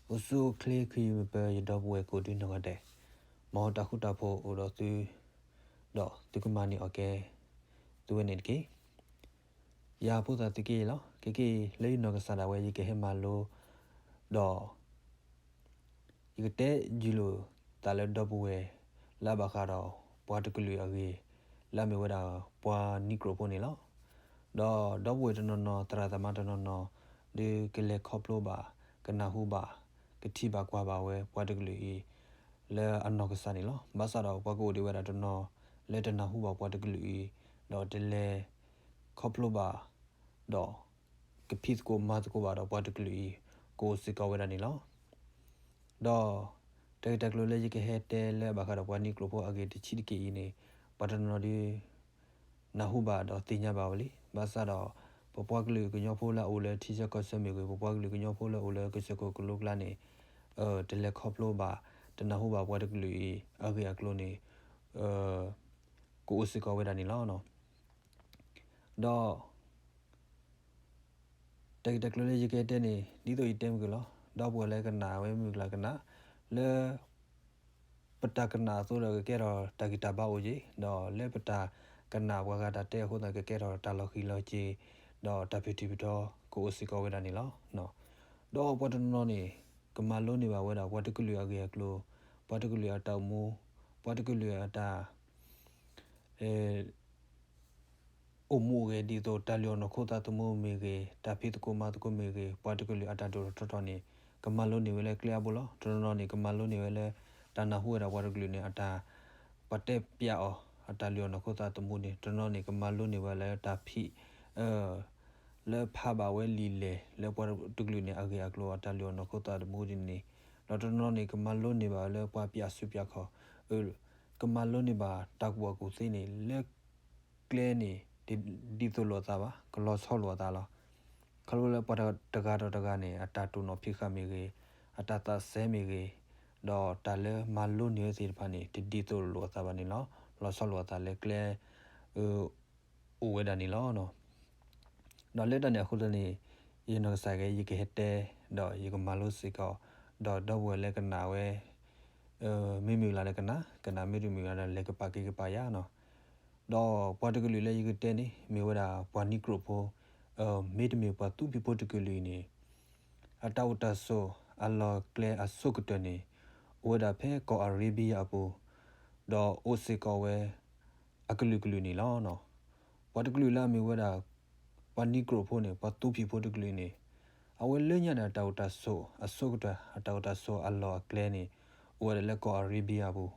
အိၣ်ဆူၣ်အိၣ်ချ့ ခံယုၢ်မုၢ်ပၢၤ ယဒီပုၢ်ဝဲၢ်ကိးဒုနီၢ်ဂၤဒဲး, မ်တၢ်ဃူတၢ်ဖိးအိၣ်ဒီးသု, ဒီးသုကမၤန့ၢ်အီၣ်ကဲ သုဝဲန့ၣ်တက့ၢ်. ယၤဖိသၣ်သုးက့ယဲလီၤ. ခဲကနံၣ်အံၤ လၢယနီၢ်ကစၢ်ဒၣ်ဝဲ ယကဟဲမၤလိ ဒီး ယကတဲယုၢ်လိာ်သးလၢဒီပုၢ်ဝဲၢ် လၢအဘၣ်ဃးဒီး ပှၤတကလုာ်အဂ့ၢ် လၢအမ့ၢ်ဝဲဒၣ် ပှၤနံၤကြိၣ်ဖိန့ၣ်လီၤ. ဒီးဒီပုၢ်ဝဲၢ်တနီၤနီၤ သရၣ်သမါတနီၤနီၤ ဒုးကလဲၤခီဖျိဘၣ်, ကနၢ်ဟူဘၣ်, ကထံၣ်ဘၣ်ကွၢ်ဘၣ်ဝဲ ပှၤတကလုာ်အံၤ လၢအနီၢ်ကစၢ်န့ၣ်လီၤ. ဘၣ်ဆၣ်ဒီးပှၤကအိၣ်ဒံးဝဲဒၣ်တနီၤ လၢတနၢ်ဟူဘၣ်ပှၤတကလုာ်အံၤ ဒီးတလဲၤခီဖျိဘၣ်, ဒီးကဖံးသကိးမၤသကိးဘၣ်ဒီးပှၤတကလုာ်အံၤ ကအိၣ်စ့ၢ်ကီးဝဲဒၣ်န့ၣ်လီၤ. ဒီး တၢ်ဂ့ၢ်တၢ်ကျိၤလၢယကဟဲတဲလၢအဘၣ်ဃးဒီးပှၤနံၤကြိၣ်ဖိအဂ့ၢ်တဆံးတက့ၢ်အံၤန့ၣ် ပှၤတနီၤနီၤဒုး နၢ်ဟူဘၣ်ဒီးသ့ၣ်ညါဘၣ်ဝဲလံ. ဘၣ်ဆၣ်ဒီး ပပှၤကလုာ်ကညီဖိလၢအအိၣ်လၢထံဆၢကီၢ်ဆၢမ့ၢ်ဂ့ၤ, ပပှၤကလုာ်ကညီဖိလၢအအိၣ်လၢကစၢၢ်ခိၣ်ကလိကျါန့ၣ် တလဲၤခီဖျိဘၣ်, တနၢ်ဟူဘၣ်ပှၤတကလုာ်အံၤ အဂ့ၢ်အကျိၤန့ၣ် ကအိၣ်စ့ၢ်ကီးဝဲဒၣ်န့ၣ်လီၤ. ဒီး တၢ်ဂ့ၢ်တၢ်ကျိၤလၢယကတဲန့ၣ် ဒ်သိးယတဲမုၢ်ကလီၤ, ဒီပုၢ်ဝဲၢ်လၢကနၣ်ဝဲမုၢ်ကလၢ်ကနၣ်, လၢ ပတၢ်ကနၣ်အသိးဒီးကကဲထီၣ်တၢ်ဂံၢ်တၢ်ဘါအိၣ်က့ၤ, ဒီးလၢပတၢ်ကနၣ်ပှၤဂၤတၢ်တဲအဃိသတး ကကဲထီၣ်တၢ်လီၤဃံၤလီၤစ့ၤ, ဒီးတၢ်ဖံးထံးဖံးတီကအိၣ်စ့ၢ်ကီးဝဲဒၣ်န့ၣ်လီၤ. ဒီးပှၤတနီၤနီၤန့ၣ် ကမၤလိန့ၢ်ဘၣ်ဝဲဒၣ် ပှၤတကလုာ်အဂ့ၢ်အကျိၤ, ပှၤတကလုာ်အတၢ်အိၣ်မူ, ပှၤတကလုာ်အတၢ် အိၣ်မူအိၣ်ဂဲၤဒ်သိး တၢ်လုၢ်အီၣ်နီၢ်ခိသးသမူမ့ၢ်ဂ့ၤ, တၢ်ဖံးသကိးမၤသကိးမ့ၢ်ဂ့ၤ, ပှၤတကလုာ်အတၢ်ဒိၣ်ထီၣ်ထီထီၣ်န့ၣ် ကမၤလိန့ၢ်ဝဲလၢကျဲအါဘိလီၤ. တနီၤနီၤန့ၣ် ကမၤလိန့ၢ်ဝဲလၢ တၢ်နၢ်ဟူဝဲဒၣ်ပှၤတကလုာ်န့ၣ် အတၢ် ပှၤတဲပျးအီၤ အတၢ်လုၢ်အီၣ်နီၢ်ခိသးသမူန့ၣ်, တနီၤန့ၣ် ကမၤလိန့ၢ်ဝဲလၢတၢ်ဖံး လၢဖးဘၣ်ဝဲလံာ်လဲၢ် လၢပှၤတကလုာ်န့ၣ် အဂ့ၢ်အကျိၤ အတၢ်လုၢ်အီၣ်နီၢ်ခိသးသမူန့ၣ်, ဒီးတနီၤန့ၣ် ကမၤလိန့ၢ်ဘၣ်လၢပှၤပျးစုပျးခီၣ်, ကမၤလိန့ၢ်ဘၣ်တၢ်ကူၣ်ဘၣ်ကူၣ်သ့န့ၣ် လၢကျဲန့ၣ် တဒ်သိးလိာ်အသးဘၣ်, ကလီၤဆီလိာ်အသးလီၤ. ခီဖျိလၢပှၤတဂၤဒီးတဂၤန့ၣ် အတၢ်တိၢ်နီၣ်ဖံးဃာ်မ့ၢ်ဂ့ၤ, အတၢ်သးစဲမ့ၢ်ဂ့ၤ, ဒီးတၢ်လၢမၤလိန့ၢ်သ့ၣ်တဖၣ်န့ၣ် တဒ်သိးလိာ်အသးဘၣ်န့ၣ်လီၤ. လီၤဆီလိာ်အသးလၢကျဲ အိၣ်ဝဲဒၣ်န့ၣ်လီၤ. ဒီးလၢတၢ်န့ၣ်အဃိသတးန့ၣ် ယနီၢ်ကစၢ်က့ ယကဟဲတဲ ဒီးယကမၤလိစ့ၢ်ကီး ဒီးဒီပုၢ်ဝဲၢ်လၢကနၣ်ဝဲ မ့ၢ်မုၢ်လၢ်ဒီးကနၣ်, ကနၣ်မ့ၢ်တမုာ်လၢ်ဒီး လဲၤကပာ်က့ၤကပာ်ယၤနီၤ. ဒီးပှၤတကလုာ်လၢယကတဲန့ၣ် မ့ၢ်ဝဲဒၣ်ပှၤနံၤကြိၣ်ဖိ, မ့တမ့ၢ်ပှၤသူဖံးဖိတကလုာ်အံၤန့ၣ် အတၢ်အိၣ်တၢ်ဆိးအလီၢ်အကျဲအဆိကတၢၢ်န့ၣ် အိၣ်ဝဲဒၣ်ဖဲကီၢ်အၤရ့ဘံယါအပူၤ, ဒီးအိၣ်စ့ၢ်ကီးဝဲ အကလုာ်ကလုာ်န့ၣ်လီၤ. ပှၤတကလုာ်လၢအမ့ၢ်ဝဲဒၣ် ပှၤနံၤကြိၣ်ဖိန့ၣ် ပှၤသူဖံးဖိတကလုာ်န့ၣ် အဝဲလၢညါန့ၣ် အတၢ်အိၣ်တၢ်ဆိးအဆိကတၢၢ် အတၢ်အိၣ်တၢ်ဆိးအလီၢ်အကျဲန့ၣ် အိၣ်ဝဲဒၣ်လၢကီၢ်အၤရ့ဘံယါအပူၤ,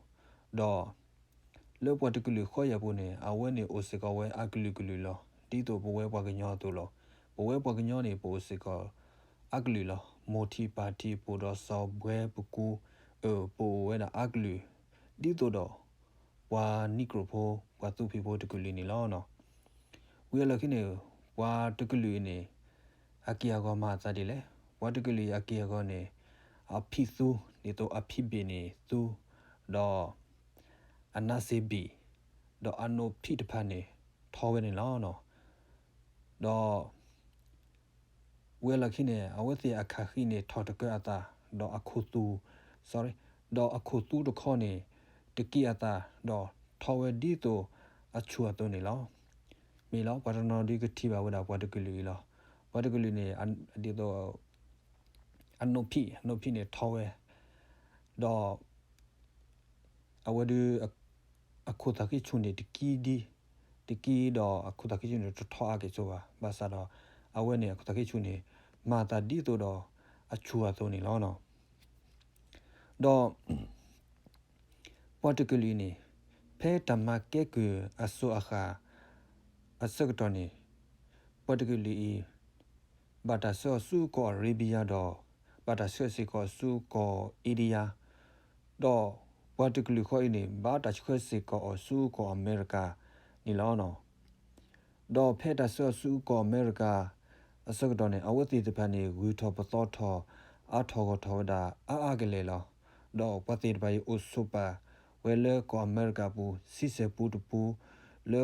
ဒီး လၢပှၤတကလုာ်ဃီယၤပူၤန့ၣ် အဝဲန့ၣ်အိၣ်စ့ၢ်ကီးဝဲအကလုာ်ကလုာ်လီၤ. ဒ်သိးပဝဲပှၤကညီအသိးလီၤ. ပဝဲပှၤကညီန့ၣ် ပအိၣ်စ့ၢ်ကီးအကလုာ်လီၤ. မိၢ်ထံၣ်ပၢ်ထံၣ် ပအိၣ်ဒီးစီၤဘှဲပကူ, ပအိၣ်ဝဲဒၣ်အကလုာ် ဒ်သိးဒီး ပှၤနံၤကြိၣ်ဖိ ပှၤသူဖံးဖိတကလုာ်န့ၣ်လီၤ. ဝံၤအလီၢ်ခံန့ၣ် ပှၤတကလုာ်အံၤန့ၣ် အက့ၢ်အဂီၤမၤအသးဒ်လဲၣ်. ပှၤတကလုာ်အံၤအက့ၢ်အဂီၤန့ၣ် အဖံးသူ ဒ်သိးအဖံးဘ့ၣ်န့ၣ်သူ, ဒီး အနါစ့ဘ့ၣ်, ဒီးအနိးဖံးတဖၣ်န့ၣ် ထီဝဲန့ၣ်လီၤ. ဒီး ဝံၤအလီၢ်ခံန့ၣ် အဝဲသ့ၣ်အခးဃံန့ၣ် ထီၣ်တကၢအသး, ဒီးအခိၣ်သူ, sorry, ဒီးအခိၣ်သူတခီန့ၣ် တက့ၢ်အသး, ဒီးထီဝဲဒ်သိးအဆူၣ်အသိးန့ၣ်လီၤ. မ့ၢ်လီၤ ပှၤတနီၤဒုးကထံၣ်ဘၣ်ဝဲဒၣ်ပှၤတကလုာ်အံၤလီၤ. ပှၤတကလုာ်န့ၣ် ဒ်သိး အနိးဖံး, အနိးဖံးန့ၣ်ထီဝဲ, ဒီး အဝဲဒုး အခိၣ်သးဃံဆူၣ်န့ၣ်တက့ၢ်ဒ်, တက့ၢ်ဒီးအခိၣ်သးဃံဆူၣ်န့ၣ်တထီအါက့ၤဆိဘၣ်. ဘၣ်ဆၣ်ဒီး အဝဲန့ၣ်အခိၣ်သးဃံဆူၣ်န့ၣ် မၤသးဒ်သိးဒီးအဆူၣ်အသိးန့ၣ်လီၤ. ဒီး ပှၤတကလုာ်အံၤန့ၣ် ဖဲတၢ်မၤကဲကုၢ်အစိၤအဃၣ် အဆၢကတီၢ်န့ၣ် ပှၤတကလုာ်အံၤ ဘၣ်တၢ်ဆှၢအီၤဆူကီၢ်အၤရ့ဘံယါဒီး ဘၣ်တၢ်ဆှၢစ့ၢ်ကီးအီၤဆူကီၢ်အ့ဒံယါ, ဒီးပှၤတကလုာ်ဃီအံၤန့ၣ် ဘၣ်တၢ်ဆှၢစ့ၢ်ကီးအီၤဆူကီၢ်အမဲရကၤန့ၣ်လီၤ. ဒီးဖဲတၢ်ဆှၢအီၤဆူကီၢ်အမဲရကၤအဆၢကတီၢ်န့ၣ် အဝဲသ့ၣ်တဖၣ်န့ၣ် ဂုၤထီၣ်ပသီထီၣ် အါထီၣ်ဂီၢ်ထီၣ်ဝဲဒၣ်အါအါကလဲာ်လီၤ. ဒီးပှၤသ့ၣ်တဖၣ်အံၤအိၣ်ဆိးပာ်ဝဲလၢကီၢ်အမဲရကၤပူၤ ဆံဆဲၣ်ပူတပူ လၢ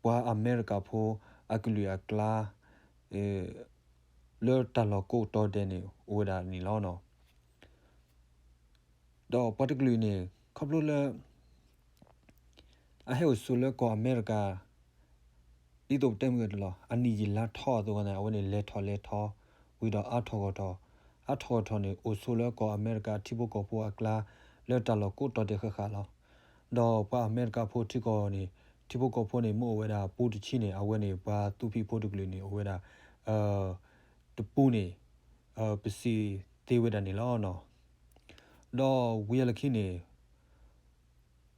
ပှၤအမဲရကၤဖိအကလုာ်အကျါ အ လၢတၢ်လီၢ်ကိးတီၤဒဲးန့ၣ် အိၣ်ဝဲဒၣ်န့ၣ်လီၤ. ဒီးပှၤတကလုာ်အံၤန့ၣ် ခီဖျိလၢ အဟဲအိၣ်ဆိးလၢကီၢ်အမဲရကၤ ဒ်သိးပတဲမုၢ်ဂဲၤတလီၤ အနံၣ်ယံာ်လါထီအသိးန့ၣ် အဝဲန့ၣ် လဲၤထီၣ်လဲၤထီ ဝံၤဒီးအါထီၣ်ဂီၢ်ထီၣ်, အါထီၣ်ဂီၢ်ထီၣ်န့ၣ် အိၣ်ဆိးလၢကီၢ်အမဲရကၤထံဖိကီၢ်ဖိအကျါ လၢတၢ်လီၢ်ကိးတီၤဒဲးဃၣ်ဃၣ်လီၤ. ဒီးပှၤအမဲရကၤဖိထံကီၢ်န့ၣ် ထံဖိကီၢ်ဖိန့ၣ် မ့ၢ်အိၣ်ဝဲဒၣ်ပူတဆံန့ၣ် အဝဲန့ၣ် ပှၤသူဖံးဖိတကလုာ်န့ၣ် အိၣ်ဝဲဒၣ် တပူန့ၣ် ပစံးသ့ဝဲဒၣ်န့ၣ်လီၤ. ဒီးဝံၤအလီၢ်ခံန့ၣ်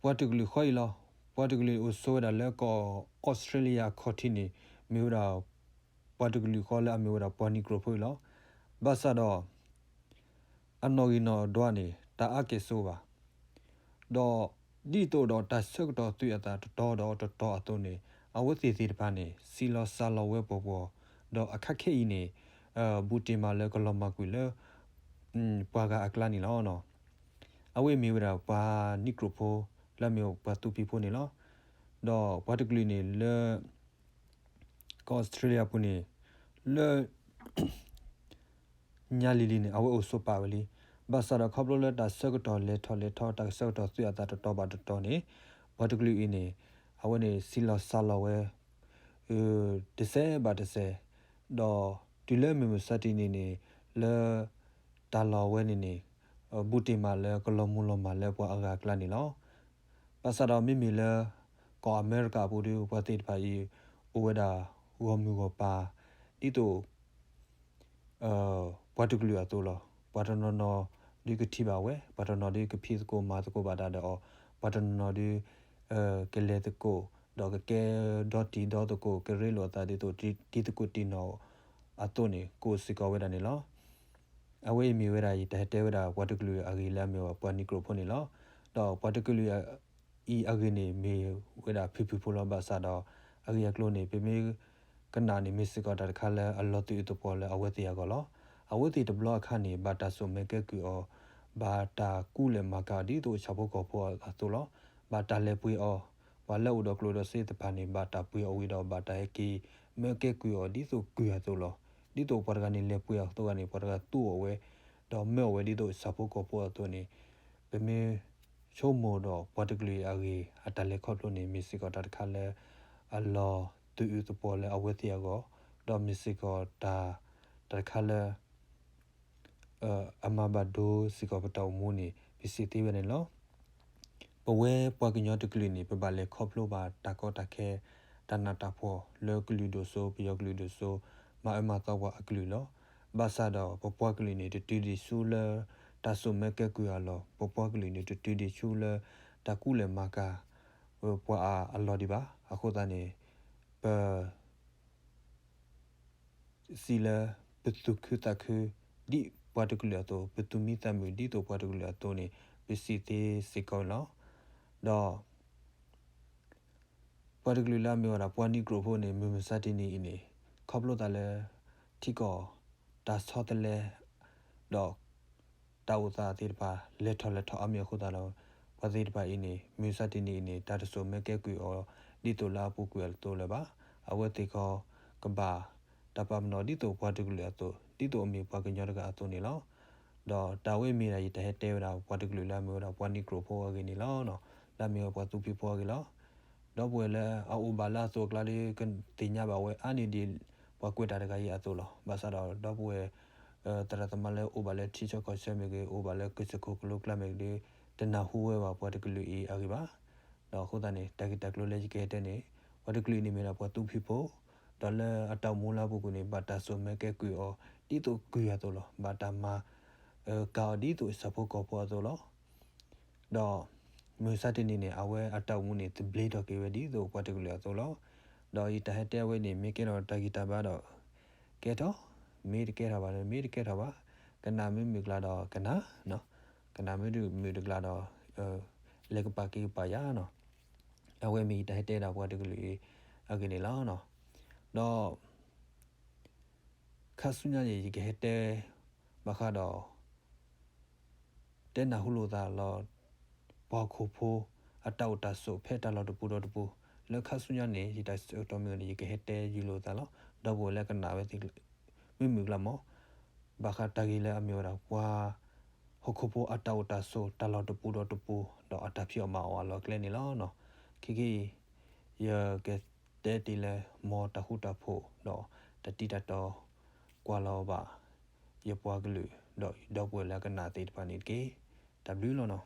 ပှၤတကလုာ်ဃီအံၤလီၤ. ပှၤတကလုာ်အိၣ်ဆိးဝဲဒၣ်လၢကီၢ်အီစထြ့လယါအခီၣ်ထံးန့ၣ် မ့ၢ်ဝဲဒၣ် ပှၤတကလုာ်ဃီလၢအမ့ၢ်ဝဲဒၣ်ပှၤနံၣ်ကြိၣ်ဖိအံၤလီၤ. ဘၣ်ဆၣ်ဒီး အနီၣ်ဂံၢ်နီၣ်ဒွးန့ၣ် တၢ်အါကဲၣ်ဆိးဘၣ်. ဒီးဒ်သိးဒီးတၢ်ဆၢကတီၢ်သွံၣ်အသးတတီၤဒီးတတီၤအသိးန့ၣ် အဝဲသ့ၣ်သ့ၣ်တဖၣ်န့ၣ် စံးလီၤစၢ်လီၤဝဲပှီၤပှီၤ, ဒီးအခါခဲအံၤန့ၣ် ဘူးတ့ၢ်မးလၢကလီၤမၢ်ကွံာ်လၢ ပှၤဂၤအကျါန့ၣ်လီၤ. အဝဲမ့ၢ်ဝဲဒၣ်ပှၤနံၣ်ကြိၣ်ဖိ လၢအမ့ၢ်ပှၤသူဖံးဖိန့ၣ်လီၤ. ဒီးပှၤတကလုာ်န့ၣ်လၢ ကီၢ်အီစထြ့လယါပူၤန့ၣ် လၢ ညါလံၤလံၤန့ၣ် အဝဲအိၣ်ဆိးပာ်ဝဲလံ. ဘၣ်ဆၣ်ဒီးခီဖျိလၢတၢ်ဆၢကတီၢ်လဲၤထီၣ်လဲၤထီ တၢ်ဆၢကတီၢ်သွံၣ်အသးတတီၤဘၣ်တတီၤန့ၣ် ပှၤတကလုာ်အံၤန့ၣ် အဝဲန့ၣ် စံးလီၤစၢ်လီၤဝဲ တစဲးဘၣ်တစဲး, ဒီးတုၤလၢမုၢ်မဆါတနံၤန့ၣ် လၢ တၢ်လီၢ်ဝဲန့ၣ်န့ၣ် ဘူးတ့ၢ်မးလၢကလီၤမုၢ်လီၤမၢ်လၢပှၤအဂၤအကျါန့ၣ်လီၤ. ဘၣ်ဆၣ်ဒီးမ့မ့ၢ်လၢ ကီၢ်အမဲရကၤအပူၤဒီး ပှၤသ့ၣ်တဖၣ်အံၤ အိၣ်ဝဲဒၣ်ဂီၢ်မုၢ်ဂီၢ်ပၤ ဒ်သိး ပှၤတကလုာ်အသိးလီၤ. ပှၤတနီၤနီၤဒုးကထံၣ်ဘၣ်ဝဲ, ပှၤတနီၤနီၤဒုးကဖံးသကိးမၤသကိးဘၣ်တၢ်ဒီးအီၤ, ပှၤတနီၤနီၤဒုး ကလဲၤသကိး ဒီးကကဲဒီတံၤဒီသကိး ကရ့လိာ်အသးဒ်သိး တံၤသကိးတံၤနီၣ်အသိးန့ၣ် ကအိၣ်စ့ၢ်ကီးဝဲဒၣ်န့ၣ်လီၤ. အဝဲအံၤမ့ၢ်ဝဲဒၣ်ယတၢ်ဟဲတဲဝဲဒၣ်ပှၤတကလုာ်အဂ့ၢ်လၢအမ့ၢ်ဝဲပှၤနံၣ်ကြိၣ်ဖိန့ၣ်လီၤ. ဒီးပှၤတကလုာ်အံၤအဂ့ၢ်န့ၣ် မ့ၢ်ဝဲဒၣ်ဖုၣ်ဖုၣ်ဖိလီၤ. ဘၣ်ဆၣ်ဒီး အဂ့ၢ်အကျိၤန့ၣ် ပမ့ၢ်ကနၣ်န့ၣ် မ့ၢ်စ့ၢ်ကီးတၢ်တခါလၢအလီၤသူၣ်အုးသပှီၤလၢအဝဲသ့ၣ်အဂီၢ်လီၤ. အဝဲသ့ၣ်တဘျီအခါန့ၣ် ဘၣ်တၢ်စိာ်မၢကဲကုၢ်အီၤ, ဘၣ်တၢ်ကူလဲၢ်မၤကၤအီၤဒ်သိးဆၣ်ဖိကီၢ်ဖိအသိးလီၤ. ဘၣ်တၢ်လဲၤပှ့ၤအီၤ, ပှၤလၢအိၣ်ဒီးကျိၣ်ဒီးစ့သ့ၣ်တဖၣ်န့ၣ် ဘၣ်တၢ်ပှ့ၤအီၤဝံၤဒီး ဘၣ်တၢ်ဟဲက့ၤမၢကဲကုၢ်အီၤဒ်သိးကုၢ်အသိးလီၤ. ဒ်သိးပှၤတဂၤန့ၣ် လဲၤပှ့ၤအီၤအသိးဂၤန့ၣ် ပှၤတဂၤသူအီၤဝဲ, ဒီးမၢအီၤဝဲဒ်သိးဆၣ်ဖိကီၢ်ဖိအသိးန့ၣ်, ပမ့ၢ်ဆိကမိၣ်ဒီးပှၤတကလုာ်အံၤအဂ့ၢ် အတၢ်လဲၤခီဖျိန့ၣ် မ့ၢ်စ့ၢ်ကီးတၢ်တခါလၢ အလီၤသူၣ်အုးသပှီၤလၢအဝဲသ့ၣ်အဂီၢ်, ဒီးမ့ၢ်စ့ၢ်ကီးတၢ် တၢ်တခါလၢ အမၤဘၣ်ဒိစ့ၢ်ကီးပတၢ်အိၣ်မူန့ၣ် ပစံးသ့ဝဲန့ၣ်လီၤ. ပဝဲပှၤကညီတကလုာ်န့ၣ် ပဘၣ်လဲၤခီဖျိဘၣ်တၢ်ကီတၢ်ခဲ တၢ်နးတၢ်ဖှီၣ်လၢကလုာ်ဒိၣ်စိ ပယီၤကလုာ်ဒိၣ်စိ မၤအၢမၤသီပှၤအကလုာ်လီၤ. ဘၣ်ဆၣ်ဒီးပပှၤကလုာ်န့ၣ် တတုၤဒံးဆူလၢ တၢ်စိာ်မၢကဲကုၢ်အလီၢ်, ပပှၤကလုာ်န့ၣ် တတုၤဒံးဆူလၢ တၢ်ကူလဲၢ်မၤကၤ ပှၤအလီၢ်ဒံးဘၣ်. အဃိသတးန့ၣ် ပ စံးလၢ ပသူၣ်ခုသးခု ဒ်ပှၤတကလုာ်အသိး, ပသူၣ်မံသးမုာ်ဒ်သိးပှၤတကလုာ်အသိးန့ၣ် ပစံးသ့စ့ၢ်ကီးန့ၣ်လီၤ. ဒီး ပှၤတကလုာ်လၢအမ့ၢ်ဝဲဒၣ်ပှၤနံၣ်ကြိၣ်ဖိန့ၣ် မုၢ်မဆါတနံၤအံၤန့ၣ် ခီဖျိသးလၢ ထံကီၢ်တၢ်ဆီတလဲ ဒီး တၢ်အိၣ်သးသ့ၣ်တဖၣ် လဲၤထီၣ်လဲၤထီအါမံၤအဃိသတးဒီး ပှၤသ့ၣ်တဖၣ်အံၤန့ၣ် မုၢ်မဆါတနံၤအံၤန့ၣ် တၢ်တစိာ်မၢကဲကုၢ်အီၤ ဒ်သိးလၢအပူၤကွံာ်အသိးလၢၤဘၣ်. အဝဲသ့ၣ်ခီ ကဘၣ်တၢ်ပာ်ပနီၣ်ဒ်သိးပှၤတကလုာ်အသိး, ဒ်သိးအမ့ၢ်ပှၤကညီတဂၤအသိးန့ၣ်လီၤ. ဒီးတၢ်ဝဲအံၤမ့ၢ်ဒၣ်ယတၢ်ဟဲတဲဝဲဒၣ် ပှၤတကလုာ်လၢအမ့ၢ်ဝဲဒၣ်ပှၤနံၣ်ကြိၣ်ဖိအဂ့ၢ်န့ၣ်လီၤ. လၢအမ့ၢ်ဝဲပှၤသူဖံးဖိအဂ့ၢ်လီၤ. ဒီပုၢ်ဝဲၢ်လၢအအိၣ်ဘၣ်လၢအသိးအကျါဒီး ကသ့ၣ်ညါဘၣ်ဝဲအါန့ၢ်ဒံး ပှၤကွဲးတၢ်တဂၤအံၤအသိးလီၤ. ဘၣ်ဆၣ်ဒီး ဒီပုၢ်ဝဲၢ် သရၣ်သမါလၢအိၣ်ဘၣ်လၢထံဆၢကီၢ်ဆၢမ့ၢ်ဂ့ၤ, အိၣ်ဘၣ်လၢကစၢၢ်ခိၣ်ကလိကျါမ့ၢ်ဂ့ၤဒီး တနၢ်ဟူဝဲဘၣ်ပှၤတကလုာ်အံၤအဂ့ၢ်ဘၣ်. ဒီးအဃိသတးန့ၣ် တၢ်ဂ့ၢ်တၢ်ကျိၤလၢယကဟဲတဲန့ၣ် ပှၤတကလုာ်အံၤန့ၣ်မ့ၢ်ဒၣ်ပှၤသူဖံးဖိ, ဒီးလၢအတၢ်အိၣ်မူလၢအပူၤကွံာ်န့ၣ် ဘၣ်တၢ်စိာ်မၢကဲကုၢ်အီၤ ဒ်သိးကုၢ်အသိးလီၤ. ဘၣ်တၢ်မၤ ကၤအီၤဒ်သိးဆၣ်ဖိကီၢ်ဖိအသိးလီၤ. ဒီး မုၢ်မဆါတနံၤန့ၣ် အဝဲအတၢ်အိၣ်မူန့ၣ် သဘျ့ထီၣ်က့ၤဝဲဒ်သိးပှၤတကလုာ်အသိးလီၤ. ဒီးယတၢ်ဟဲတဲအဝဲန့ၣ် မ့ၢ်ကဲထီၣ်တၢ်ဂံၢ်တၢ်ဘါဒီး ကဲထီၣ်, မ့ၢ်တကဲထီၣ်ဘၣ်ဒီး မ့ၢ်တကဲထီၣ်ဘၣ်, ကနၣ်မ့ၢ်မုာ်ကျါဒီးကနၣ်, ကနၣ်မ့ၢ်တမုာ်တကျါဒီး လဲၤကပၤက့ၤကပၤယၤနီၤ. အဝဲမ့ၢ်ယတၢ်ဟဲတဲဒၣ်ပှၤတကလုာ်အံၤအဂ့ၢ်န့ၣ်လီၤ. ဒီး ခါဆူညါန့ၣ် ယကဟဲတဲ ဘၣ်ဃးဒီး တဲနၢ်ဟူလိာ်သးလီၤ ပှၤဟီၣ်ခိၣ်ဖိ အတၢ်အိၣ်တၢ်ဆိးဖဲတၢ်လီၢ်တပူၤဒီးတပူၤ, လၢခါဆူညါန့ၣ် ယတၢ်ဆၢကတီၢ်မ့ၢ်ဂ့ၤန့ၣ် ယကဟဲတဲယုာ်လိာ်သးလီၤ. ဒီပုၢ်ဝဲၢ်လၢကနၣ်ဝဲသ့ၣ် မုာ်မုာ်ကျါမး, ဘၣ်ဃးတၢ်ဂ့ၢ်လၢအမ့ၢ်ဝဲဒၣ်ပှၤဟီၣ်ခိၣ်ဖိအတၢ်အိၣ်တၢ်ဆိး တၢ်လီၢ်တပူၤဒီးတပူၤ ဒီးအတၢ်ဖံးအီၣ်မၤအီၣ်အလီၢ်အကျဲန့ၣ်လီၤ. ခဲကနံၣ်အံၤ ယကတဲတ့ၢ်လၢ မ်တၢ်ဃူတၢ်ဖိး ဒီးတၢ်တံၢ်တၢ်တီ ကွၢ်လီၤဘၣ် ယပှၤကလုာ် ဒီးဒီပုၢ်ဝဲၢ်လၢအကနၣ်သ့ၣ်တဖၣ်န့ၣ်တက့ၢ်. တၢ်ဘျုးလီၤနီၤ.